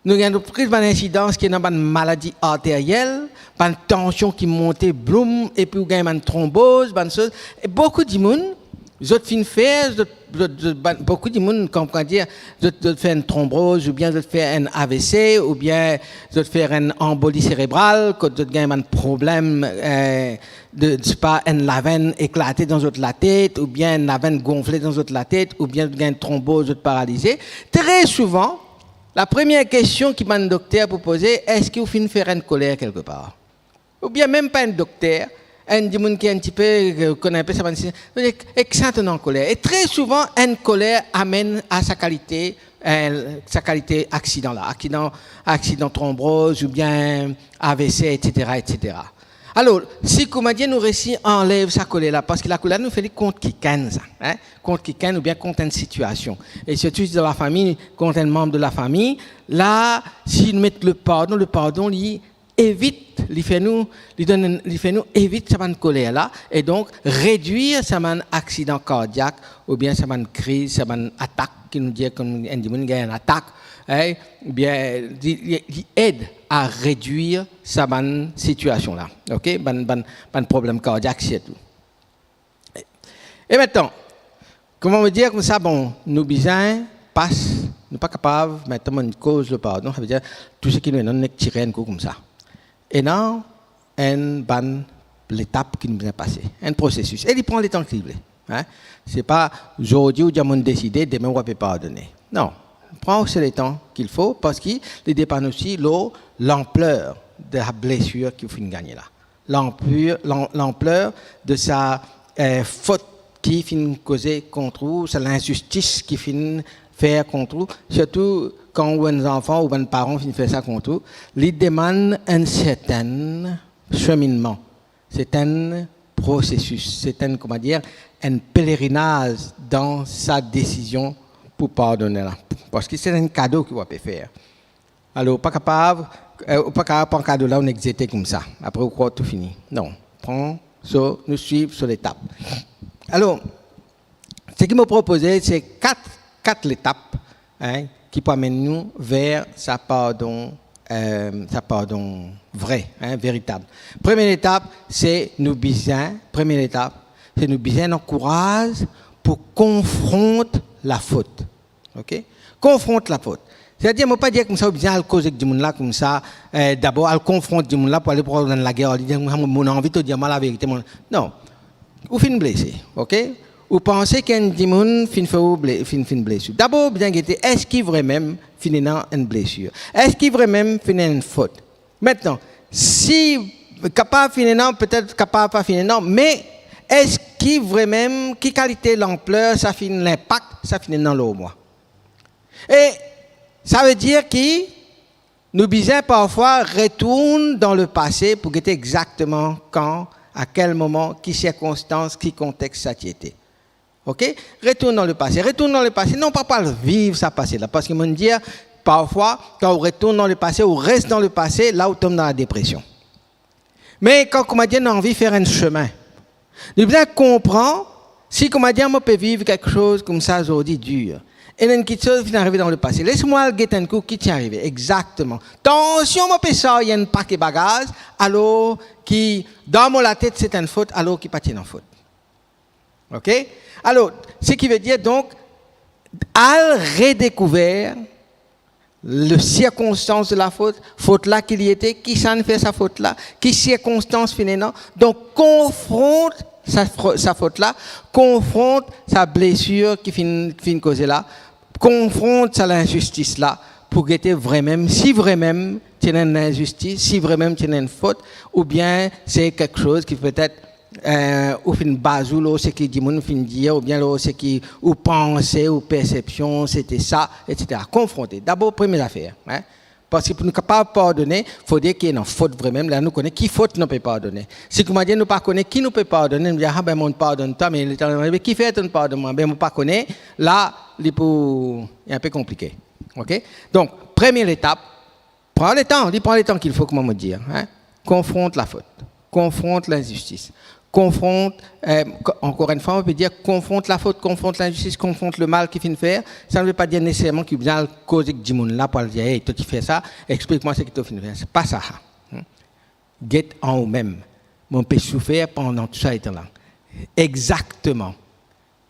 nou ena plis bann insidans ki ena bann maladi arteriel, bann tansion ki monte, bloum, epi ou gagn bann tronboz, bann soz. E boukou dimoun, zot finn fer, zot, zot, zot, bann, boukou dimoun, kan, koumadir, zot, zot fer enn tronboz, oubien zot fer enn A V C, oubien zot fer enn anboli serebral, kot zot gagn bann problem, eh, de, sepa enn lavenn eklate dan zot latet, oubien enn lavenn gonfle dan zot latet, oubien zot gagn tronboz, zot paralize. Tre souvan, lapremier kestion ki bann dokter pou poze, eski ou finn fer enn koler kelkepar? Oubien mem pa enn dokter, enn dimoun ki enn tipe, eh, konn inpe sa bann siy, ek, ek sa to ankoler. E tre souvan, enn koler amenn a sa kalite, eh, sa kalite aksidan la, aksidan, aksidan tronboz oubien A V C, et cetera, et cetera. Alor, si, koumadir, nou resi anlev sa koler la, parski lakoler nou fer li kont kikenn sa, eh, kont kikenn oubien kont enn sitiasion. E sirtou dan lafami, kont enn manb de lafami, la, si nou met le pardon, le pardon, li evit, li fer nou, li donn, li fer nou evit sa bann koler la, e donk redwir sa bann aksidan kardiak, oubien sa bann kriz, sa bann atak, ki nou dir kouma enn dimoun gagn enn atak, eh, oubien li, li, li ed a redwir sa bann sitiasion la, ok? Bann, bann, bann problem kardiak sirtou. E mintnan, kouma mo dir koumsa, bon, nou bizin pas, nou pa kapav, mintnan mo koz le pardon, savedir tou seki nou ena, nou nek tire enn kou koumsa. Ena enn bann letap ki nou bizin pase, enn prosesis. E li pran letan ki li vle, eh. Se pa zordi ou dir mo deside, demin ou pe pardone. Non, pran osi letan ki fo, parski li depann osi lor lanpler de la blesir ki ou finn gagne la. Lanplir, lan-, lanpler de sa, eh, fot ki finn koze kont ou, sa linzistis ki finn fer kont ou, sirtou kan ou enn zanfan ou bann paran finn fer sa kont ou, li demann enn sertenn seminnman, sertenn prosesis, sertenn, koumadir, enn pelerinaz dan sa desizion pou pardone la, parski se enn kado ki ou pe fer. Alor, ou pa kapav, eh, ou pa kapav pran kado la, ou nek zete koumsa. Apre, ou krwar tou fini. Non. Pran, so, nou swiv so letap. Alor, seki mo propoze, se kat, kat letap, hein, ki pou amenn nou ver sa pardon, eh, sa pardon vre, hein, veritab. Premie letap, se nou bizin, premie letap, se nou bizin ena kouraz pou konfront lafot. Ok? Konfront lafot. Setadir, mo pa dir koumsa, ou bizin al koz ek dimoun la koumsa, eh, dabor al konfront dimoun la pou ale pran enn lager, li dir, "Mo, mo anvi to dir mwa laverite, mo." Non. Ou finn blese, ok? Ou panse ki enn dimoun finn fer ou ble-, finn, finn blese. Dabor, ou bizin gete, eski vremem finn ena enn blesir? Eski vremem finn ena enn fot? Mintnan, si kapav finn ena, petet kapav pa finn ena, me eski vremem, ki kalite lanpler sa finn, linpak sa finn ena lor mwa? E savedir ki nou bizin parfwa retourn dan lepase pou gete exakteman kan, A kel moman, ki sirkonstans, ki kontex sa ti ete. Ok? Retourn dan lepase. Retourn dan lepase, non pa pou al viv sa pase la. Parski mo dir, parfwa, kan ou retourn dan lepase, ou res dan lepase, la ou tom dan ladepresion. Me kan, koumadir, nou anvi fer enn semin, nou bizin konpran si, koumadir, mo pe viv kiksoz koumsa zordi dir, e enn kiksoz finn arive dan lepase. Les mwa al get enn kou ki ti arive exakteman. Tansion mo pe sarye enn pake bagaz, alor ki dan mo latet se enn fot, alor ki pa ti ena fot. Ok? Alor, seki ve dir, donk, al redekouver le sirkonstans de lafot, fot la ki li ete, kisannla fer sa fot la, ki sirkonstans finn ena. Donk, konfront sa fro-, sa fot la, konfront sa blesir ki finn, finn koze la, konfront sa linzistis la, pou gete vremem, si vremem ti ena enn linzistis, si vremem ti ena enn fot, oubien se kiksoz ki petet, eh, ou finn bazour lor seki dimoun finn dir, oubien lor seki ou panse, ou persepsion, sete sa, etsetera. Konfronte. Dabor, premie zafer, hein. Parski pou nou kapav pardone, fode ki ena fot vremem, la nou kone ki fot nou pe pardone. Si koumadir nou pa kone ki nou pe pardone, nou dir, "Ah ben, mo pardonn twa, me Leternel, kifer to'nn pardonn mwa?" Ben, mo pa kone, la, li pou, li inpe konplike. Ok? Donk, premie letap, pran letan, li pran letan ki fo, kouma mo dir, hein? Konfront lafot, konfront linzistis, konfront, eh, ko-, ankor enn fwa, mo pe dir, konfront lafot, konfront linzistis, konfront lemal ki finn fer. Sa ne ve pa dir neseserman ki bizin al koz ek dimoun la pou al dir, "Hey, to ti fer sa, explik mwa seki to finn fer." Se pa sa. Hmm? Get an oumem. Mo pe soufer pandan tou sa letan la. Exakteman.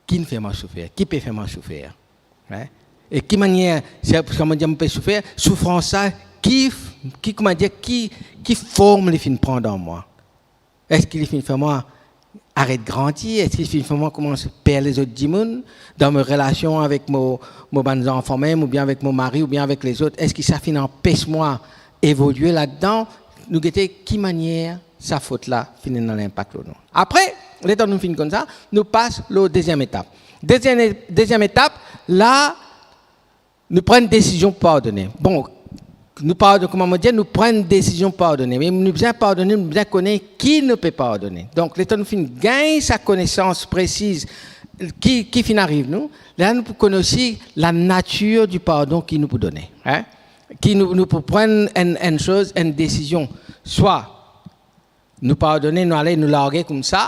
Ki finn fer mwa soufer? Ki pe fer mwa soufer? Hein? E ki manier, se, koumadir, mo pe soufer, soufrans sa, ki, ki, koumadir, ki, ki form li finn pran dan mwa? Eski li finn fer mwa aret grandi? Eski li finn fer mwa koumans per lezot dimoun? Dan mo relasion avek mo, mo bann zanfan mem, oubien avek mo mari, oubien avek lezot, eski sa finn anpes mwa evolie ladan? Nou gete ki manier sa fot la finn ena linpak lor nou. Apre, letan nou finn konn sa, nou pas lor deziem etap. Deziem, deziem etap, la, nou pran enn desizion pou pardone. Bon, nou pardone, kouma mo dir, nou pran enn desizion pou pardone. Me nou bizin pardone, nou bizin kone ki nou pe pardone. Donk, letan nou finn gagn sa konesans presiz ki, ki finn ariv nou, la nou pou kone osi lanatir di pardon ki nou pou done, hein? Ki nou, nou pou pran enn, enn soz, enn desizion. Swa nou pardone, nou ale, nou large koumsa,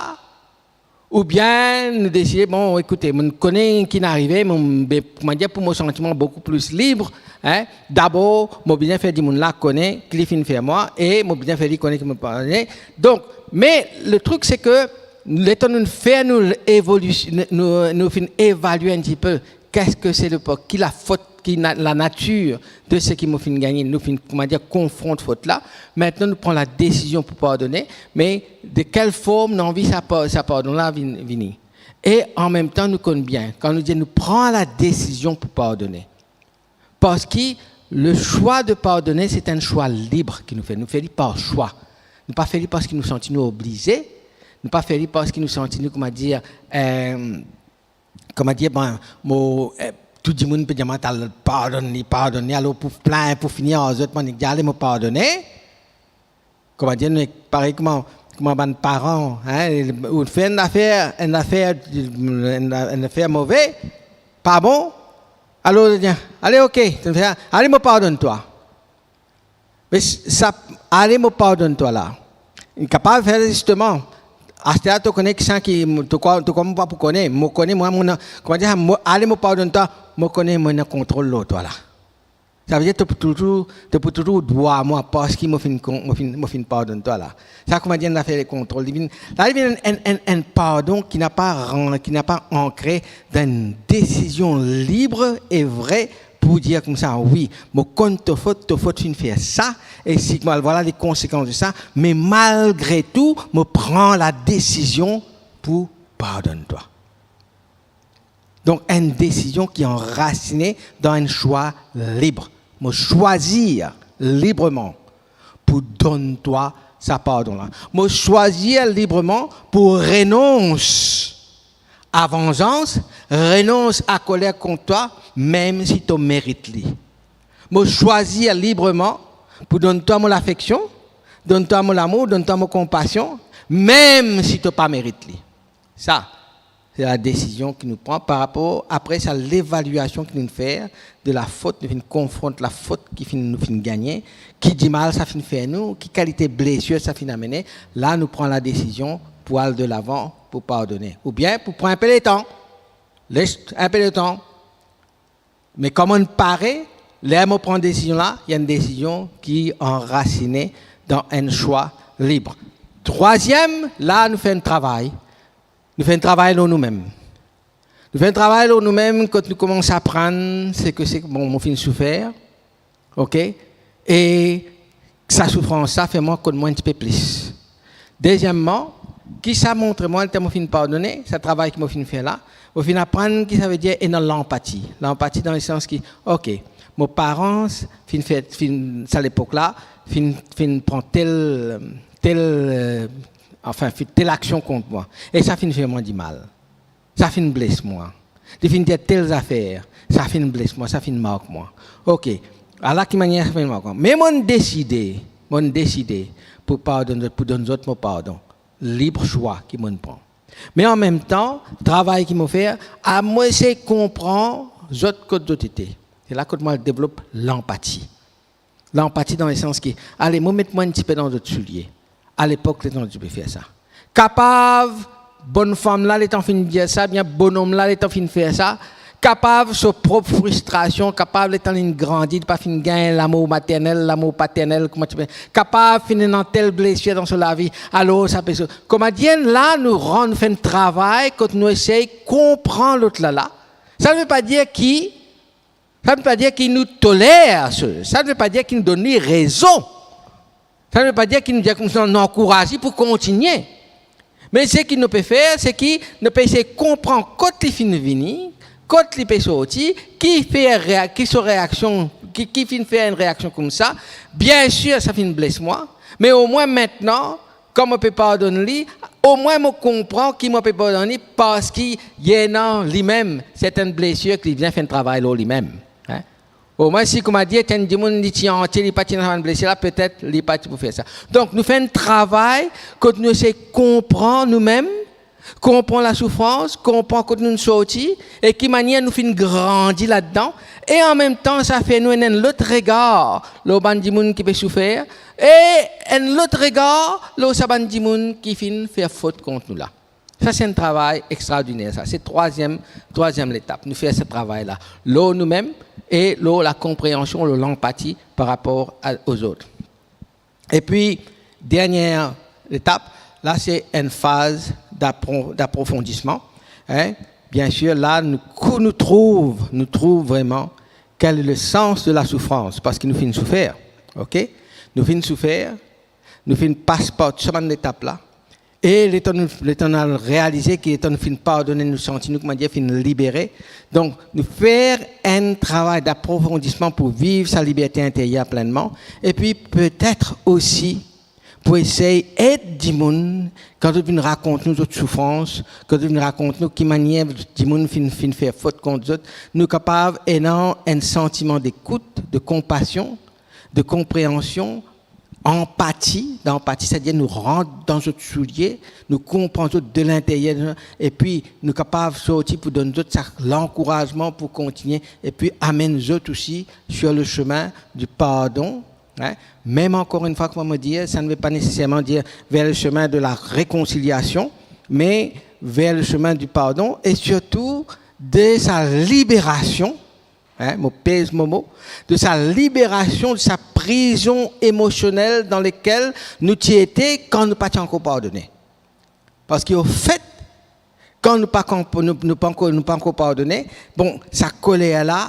oubien nou deside, bon, ekoute, mo kone ki'nn arive, mo, be, koumadir, pou mo santi mwa boukou pli lib, hein, dabor, mo bizin fer dimoun la kone ki li finn fer mwa, e mo bizin fer li kone ki mo pardone. Donk, me le trik, se ke letan nou fer nou evolisi-, nou, nou, nou finn evalie enn tipe, qu'est-ce que c'est le po-, ki lafot, ki na-, lanatir de seki mo finn gagne, nou finn, koumadir, konfront fot la. Aster nou pran ladesizion pou pardone, me de kel form nou anvi sa pa-, sa pardon la vin-, vini. E anmemtan, nou konn bien, kan nou dir nou pran ladesizion pou pardone. Parski le swa de pardone, se enn swa lib ki nou fer. Nou fer li par swa. Nou pa fer li parski nou santi nou oblize. Nou pa fer li parski nou santi nou, koumadir, eh, koumadir, bon, mo, eh, tou dimoun pe dir mwa, al pardonn li, pardonn li, alor pou plin, pou fini ar zot, mo nek dir, ale, mo pardone. Koumadir, nou parey kouma, kouma bann paran, hein, ou fer enn zafer, enn zafer, enn, enn zafer move, pa bon, alor, ale, ok, ale, mo pardonn twa. Me s-, sa, ale, mo pardonn twa la, li kapav fer zisteman, aster to kone kisannla ki, to krwar, to krwar mo pa pou kone, mo kone, mwa, mo ena, koumadir, mo, ale, mo pardonn twa, mo kone mo ena kontrol lor twa la. Sa ve dir to pou touzour, to pou touzour dwa mwa parski mo finn kon-, mo finn, mo finn pardonn twa la. Sa koumadir enn zafer de kontrol. Li vinn, la li vinn enn, enn, enn, enn pardon ki napa ran-, ki napa ankre dan enn desizion lib e vre pou dir koumsa, wi, mo konn to fot, to fot finn fer sa, e si, vwala le konsekans de sa, me malgre tou, mo pran ladesizion pou pardonn twa. Donk, enn desizion ki anrasine dan enn swa lib. Mo swazir libreman pou donn twa sa pardon la. Mo swazir libreman pou renons a vanzans, renons a koler kont twa, mem si to merit li. Mo swazir libreman pou donn twa mo lafeksion, donn twa mo lamour, donn twa mo konpasion, mem si to pa merit li. Sa, se la desizion ki nou pran par rapor apre sa levaliasion ki nou fer de lafot, nou finn konfront lafot ki finn, nou finn gagne, ki dimal sa finn fer nou, ki kalite blesir sa finn amene. La, nou pran la desizion pou al delavan, pou pardone, oubien pou pran inpe letan. Les inpe letan. Me kan monn pare, ler mo pran desizion la, li enn desizion ki anrasine dan enn swa lib. Trwaziem, la nou fer enn travay. Nou fer enn travay lor noumem. Nou fer enn travay lor noumem kot nou koumans aprann seki se, bon, mo finn soufer, ok? E sa soufrans la fer mwa konn mwa enn tipe plis. Dezieman, ki sa montre mwa, letan mo finn pardone, sa travay ki mo finn fer la, mo finn aprann ki sa vedir ena lanpati. Lanpati dan lesans ki, ok, mo paran finn fer, finn, sa lepok la, finn, finn pran tel, tel, eh, anfin, finn tel aksion kont mwa. E sa finn fer mwa dimal. Sa finn bles mwa. Li finn dir tel zafer. Sa finn bles mwa, sa finn mark mwa. Ok, ala ki manier sa finn mark mwa. Me monn deside, monn deside pou pardonn zot, pou donn zot mo pardon. Lib swa ki monn pran. Me anmemtan, travay ki mo fer, a mo esey konpran zot kot zot ete. Se la kot mo al devlop lanpati. Lanpati dan lesans ki, ale, mo met mwa enn tipe dan zot soulie. Alepok, letan ti pe fer sa. Kapav, bonnfam la, letan finn dir sa, bien bonom la, letan finn fer sa, kapav so prop fristrasion, kapav letan linn grandi, li pa finn gagn lamour maternel, lamour paternel, kouma ti pe, kapav finn ena tel blesir dan so lavi, alor sa pe so. Kouma dir, la, nou rann, nou fer enn travay kot nou esey konpran lot la la. Sa ne ve pa dir ki Sa ne ve pa dir ki nou toler, sa, sa ne ve pa dir ki nou donn li rezon. Sa ne ve pa dir ki nou dir koumsa nou ankouraz li pou kontigne. Me seki nou pe fer, se ki nou pe esey konpran kot li finn vini, kot li pe sorti, ki fer rea-, ki so reaksion, ki, ki finn fer enn reaksion koumsa. Biensir, sa finn bles mwa, me omwin mintnan, kan mo pe pardonn li, omwin mo konpran ki mo pe pardonn li parski li ena limem sertin blesir ki li bizin fer enn travay lor limem. Hein? Omwin si, kouma dir, ti enn dimoun li ti antie, li pa ti ena sa bann blesir la, petet li pa ti pou fer sa. Donk, nou fer enn travay kot nou esey konpran noumem, konpran lasoufrans, konpran kot nou sorti, e ki manier nou finn grandi ladan, e anmemtan, sa fer nou ena enn lot regar lor bann dimoun ki pe soufer, e enn lot regar lor sa bann dimoun ki finn fer fot kont nou la. Sa, se enn travay extraordiner, sa. Se trwaziem, trwaziem letap. Nou fer sa travay la lor noumem e lor lakonpreansion, lor lanpati par rapor a, aux autres. Epi, dernie letap, la, se enn faz d'apro-, d'aprofondisman. Hein? Biensir, la, nou, kou nou trouv, nou trouv vreman quel est le sens de la souffrance, parski nou finn soufer, ok? Nou finn soufer, nou finn pas par tou sa bann letap la. E letan nou, letan nou al realize ki letan nou finn pardone, nou santi nou, kouma dir, finn libere. Donk, nou fer enn travay d'aprofondisman pou viv sa liberte interyer plenman. Epi, petet osi, pou esey ed dimoun, kan zot vinn rakont nou zot soufrans, kan zot vinn rakont nou ki manier dimoun finn, finn fer fot kont zot, nou kapav ena enn santiman dekout, de konpasion, de konpreansion, anpati. Dan anpati, setadir nou rant dan zot soulie, nou konpran zot de linteryer, epi nou kapav sorti pou donn zot sa lankourazman pou kontigne, epi amenn zot osi sur le chemin du pardon, hein. Mem ankor enn fwa, kouma mo dir, sa ne ve pa neseserman dir vers le chemin de la réconciliation, mais vers le chemin du pardon et surtout de sa libération, hein, mo pez mo mo, de sa libération de sa prison émotionnelle dans laquelle nou ti ete kan nou pa ti ankor pardone. Parski, ofet, kan nou pa kan-, nou, nou pa ankor, nou pa ankor pardone, bon, sa koler la,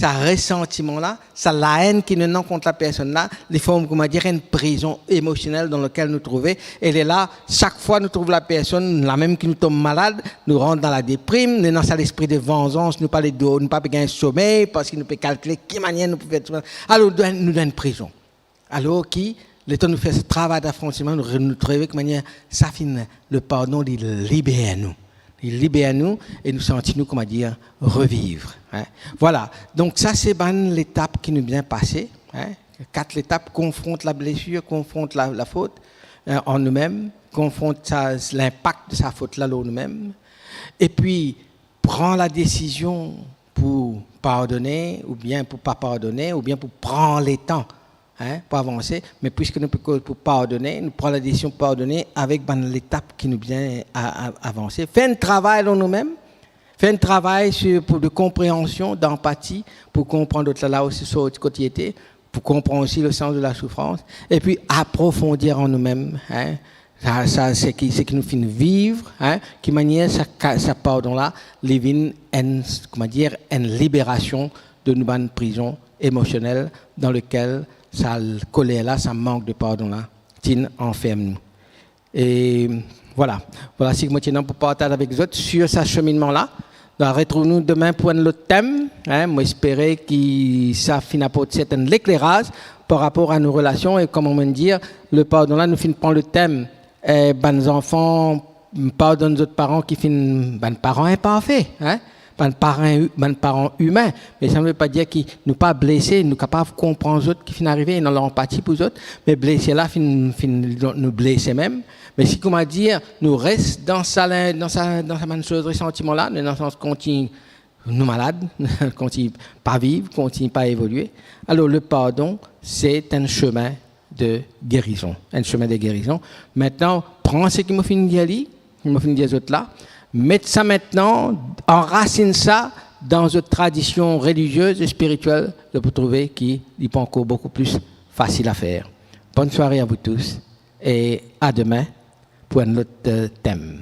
sa resantiman la, sa laenn ki nou ena kont lapersonn la, li form, kouma dir, enn prizon emosionel dan lekel nou trouve. E lerla, sak fwa nou trouv lapersonn, lamem ki nou tom malad, nou rant dan ladeprim, nou ena sa lespri de vanzans, nou pa le dor-, nou pa pe gagn somey, parski nou pe kalkile ki manier nou pou fer. Alor, nou dan, nou dan enn prizon. Alor ki, letan nou fer sa travay dafrontiman, nou re-, nou trouve ki manier sa finn, le pardon, li liber nou. Li liber nou e nou santi nou, kouma dir, reviv, hein. Vwala. Donk sa se bann letap ki nou bizin pase, hein. Kat letap: konfront lablesir, konfront la, lafot, hein, an noumem, konfront sa, linpak de sa fot la lor noumem, epi pran ladesizion pou pardone, oubien pou pa pardone, oubien pou pran letan, hein, pou avanse. Me piske nou pe koz pou pardone, nou pran ladesizion pou pardone avek bann letap ki nou bizin a-, a-, avanse. Fer enn travay lor noumem, fer enn travay sir, pou, de konpreansion, danpati, pou konpran lot la, la osi sorti kot li ete, pou konpran osi le sans de la soufrans, epi aprofondir an noumem, hein, sa, sa, seki, seki nou finn viv, hein, ki manier sa ka-, sa pardon la, li vinn enn, kouma dir, enn liberasion de nou bann prizon emosionel dan lekel sa l-, koler la, sa mank de pardon la, ti anferm nou. E vwala, vwala seki mo ti ena pou partaz avek zot sir sa seminnman la. Nou al retrouv nou demin pou enn lot tem, hein. Mo espere ki sa finn aport sertenn lekleraz par rapor a nou relasion. E kouma mo dir, le pardon la, nou finn pran le tem, eh, bann zanfan pardonn zot paran ki finn, bann paran inparfe, hein, bann paran, bann paran imin. Me sa ne ve pa dir ki nou pa blese, nou kapav konpran zot ki finn arive, ena lanpati pou zot, me blese la finn, finn, nou blese mem. Me si, kouma dir, nou res dan sa, dan sa, dan sa bann soz, resantiman la, nou, dan sans, kontign nou malad, kontign pa viv, kontign pa evolie, alor le pardon, se enn semin de gerizon, enn semin de gerizon. Aster, pran seki mo finn dir li, ki mo finn dir zot la, met sa aster, anrasinn sa dan zot tradision relizie e spiritiel, zot pou trouve ki li pou ankor boukou pli fasil a fer. Bonn sware a vous tous e a demin pou enn lot, euh, tem.